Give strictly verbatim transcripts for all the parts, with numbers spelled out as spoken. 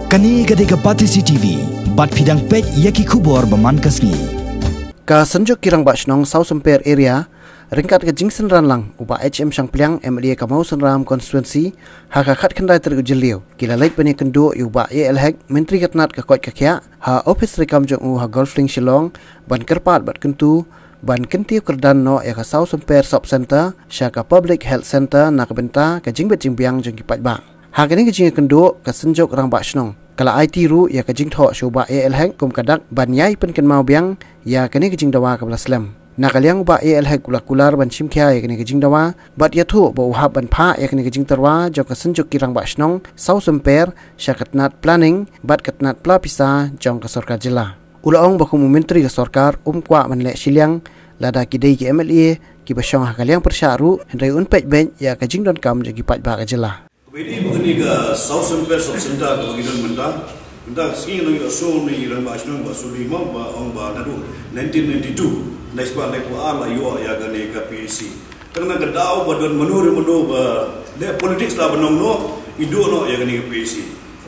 Kane ka dei ka Batesi T V, bad phi dang peit ïa ki khubor ba man ka sngi. Ka Synjuk ki Rangbah Shnong Sawsymper Area, ryngkat ka jingsynran lang u Bah H M Shangpliang, M L A ka Mawsynram Constituency, ha ka khatkhyndai tarik u Jylliew, ki la leit ban ïakynduh ïa u Bah A L Hek, Myntri ka tnat ka koit ka khiah, ha ophis treikam jong u ha Golf Link Shillong, ban kyrpad bad kyntu, ban kyntiew kyrdan noh ïa ka Sawsymper Sub Centre sha ka Public Health Centre na ka bynta ka jingbit jingbiang jong ki paidbah. Ha kane ka jingïakynduh, ka Synjuk Rangbah Shnong ka la aiti ruh ïa ka jingthoh sha u Bah A L Hek kum ka dak ban ïai pynkynmaw biang ïa kane ka jingdawa kaba la slem. Na ka liang u Bah A L Hek u la kular ban shimkhia ïa kane ka jingdawa bad ïathuh ba u hap ban phah ïa kane ka jingtyrwa jong ka Synjuk ki Rangbah Shnong Sawsymper sha ka tnat planning bad ka tnat pla pisa jong ka sorkar jylla. U la ong ba kum u Myntri ka sorkar um kwah ban leh shiliang lada ki dei ki M L A kiba shong ha ka liang pyrshah ruh, hynrei un peit beit ïa ka jingdonkam jong ki paidbah ka jylla. Kaba ïadei bad kane ka Sawsymper Sub Centre kaba ngi don mynta, mynta ka sngi ngi ïohsngew na i Rangbah Shnong Bah Suli Maw ba ong ba naduh nineteen ninety-two, nai spah nai phew ar la ïoh ïa kane ka P H C. Tang na ka daw ba don mano re mano ba leh politics la ba nong noh, i duh noh ïa kane ka P H C.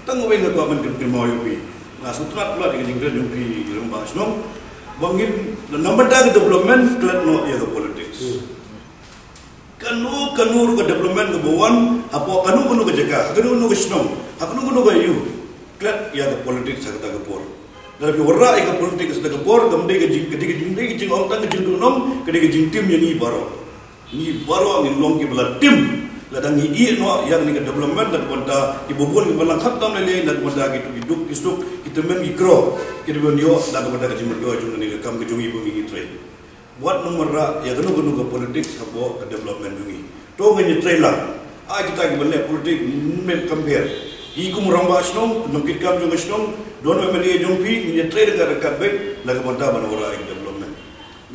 Tang wei nga kwah ban kynmaw ïa phi. Nga sngewtynnat palat ïa ka jingkren jong phi i Rangbah Shnong. Ba ngin na bynta ka development klet noh ïa ka politics. Kano kano ruh ka development kaba wan hapoh kano kano ka jaka, ha kano kano ka shnong, ha kano kano ka ïew, klet ïa ka politics ha kata ka por. Lada phi wanrah ïa ka politics ha kata ka por, kam dei ka jing, ka dei ka jing, dei ka jingong tang ka jingduhnong, ka dei ka jingtim ïa ngi baroh. Ngi baroh ngin long kiba la tim lada ngi ïeh noh ïa kane ka development na ka bynta kiba bun kiba lang khamtam lei lei, na ka bynta kito ki duk ki suk, ki tymmen ki kro kiba ïoh na ka bynta ka jingmyntoi jong kane ka kam ka jong ngi ba ngi trei. Wat nang wanrah ïa kano kano ka politics hapoh ka development jong ngi. To ngin ïatrei lang. Ai kita kiba leh politics, men compare. Ngi kum u Rangbah Shnong, nongkitkam jong ka shnong, don u M L A jong phi, ngin ïatrei ryngkat ryngkat beit na ka bynta ban wanrah ïa ka development.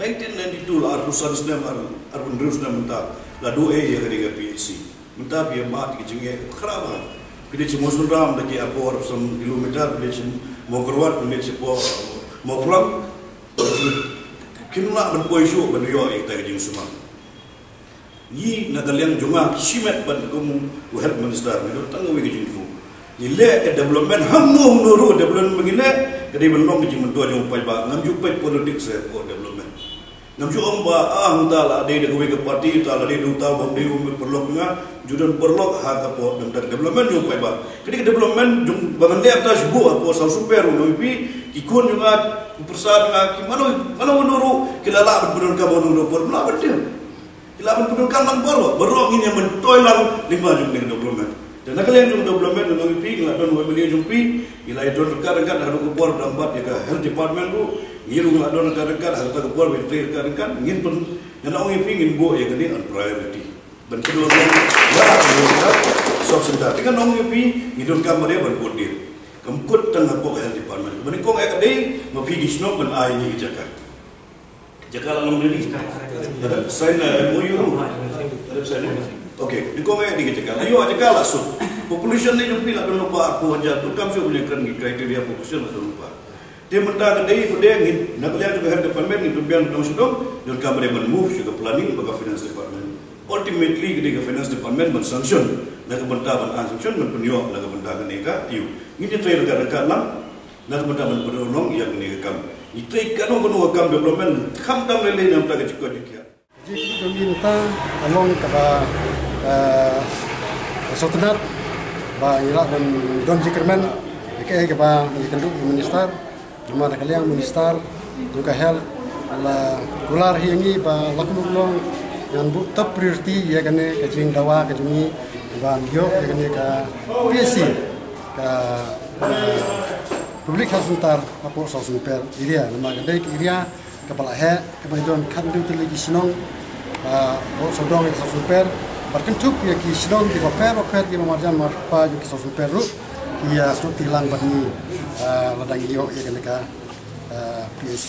Nineteen ninety-two, la arphew san snem, ar, arphew hynriew snem mynta la duh ei ïa kane ka P H C. Mynta phi ïa mad ïa ka jingeh kaba khraw bha. Phi leit sha Mawsynram da ki arphew arphew san kilometer, phi leit sha Mawkyrwat, phi leit sha Mawphlang. Kim lah ban poi shuh ban ïoh ïa kita ki jingsumar. Ngi na ka liang jong nga, shimet ban kum u health minister, ngi don tang kawei ka jingthmu. Ngi leh ka development, hangno hangno ruh development ba ngi leh, ka dei ban long ka jingmyntoi jong u paidbah, ngam ju peit politics ïa ka development. Ngam ju ong ba, ah, hangta la dei da kawei ka party, ta la dei da uta, bym dei u mih paralok nga, ju don paralok ha ka por dang da ka development jong u paidbah. Ka dei ka development jong ba ngan leh ta shu buh hapoh Sawsymper ruh, ngi pi, ki khun jong nga, ki pyrsa jong nga, ki mano, mano mano ruh, ki la lah ban pyndonkam mano mano por, la ban tieng. Ki lah ban pyndonkam lang baroh, baroh ngin ïa myntoi lang lyngba jong ka development. Te na ka liang jong development, ngan ong ïa phi, ngi la don u M L A jong phi, ngi la ïa don ryngkat ryngkat haduh ka por dang bat ïa ka health department ruh, ngi ruh ngi la don ryngkat ryngkat, ha kata ka por ba ngi trei ryngkat ryngkat, ngin pyn, ngan ong ïa phi, ngin buh ïa kane on priority. Ban kynmaw ïa ka Sub Centre. Te ngan ong ïa phi, ngi donkam ba dei ban kut dei. Kam kut tang hapoh ka health department. Ba nyngkong eh ka dei, ma phi ki shnong ban ai ïa ngi ki jaka. Jaka la long ready. Ada sign, eh, M O U. Ada sign, eh? Okay, nyngkong eh dei ka jaka. Ayo, jaka la suk. Population ne jong phi la don lypa arphew hajar, donkam shuh ban ïakren ki criteria population la don lypa. Te mynta ka dei, ka dei ngin, na ka liang jong ka health department ngin pynbiang dong sha dong, donkam ba dei ban move sha ka planning bad ka finance department. Ultimately ka dei ka finance department ban sanction, na ka bynta ban ai sanction, ban pynïoh na ka bynta kane ka, ïa u. Ngin ïa trei ryngkat ryngkat lang. Na ka bynta ban pynlong ïa kane ka kam. Ngi trei kano kano ka kam development khamtam lei lei na ka bynta ka jingkoit jingkhiah. Jingkynduh jong ngi mynta ka long kaba, eh, sngewtynnat ba ngi lah ban don jingkyrmen ïa kaei kaba ngi kynduh ïa u minister. Namar da ka liang minister jong ka health la kular hi ïa ngi ba la kumno long ngan buh top priority ïa kane ka jingdawa ka jong ngi ban ïoh ïa kane ka P H C, ka, eh, Public Health Centre hapoh Sawsymper area. Namar ka dei ka area kaba la heh, kaba don khathynriew tylli ki shnong, ah, hapoh sawdong ïa ka Sawsymper, bad kynthup ïa ki shnong kiba pher bapher, kiba marjan marpa ïa ka Sawsymper ruh, ki ïa sngewthuh lang bad ngi, ah, lada ngi ïoh ïa kane ka, ah, P H C.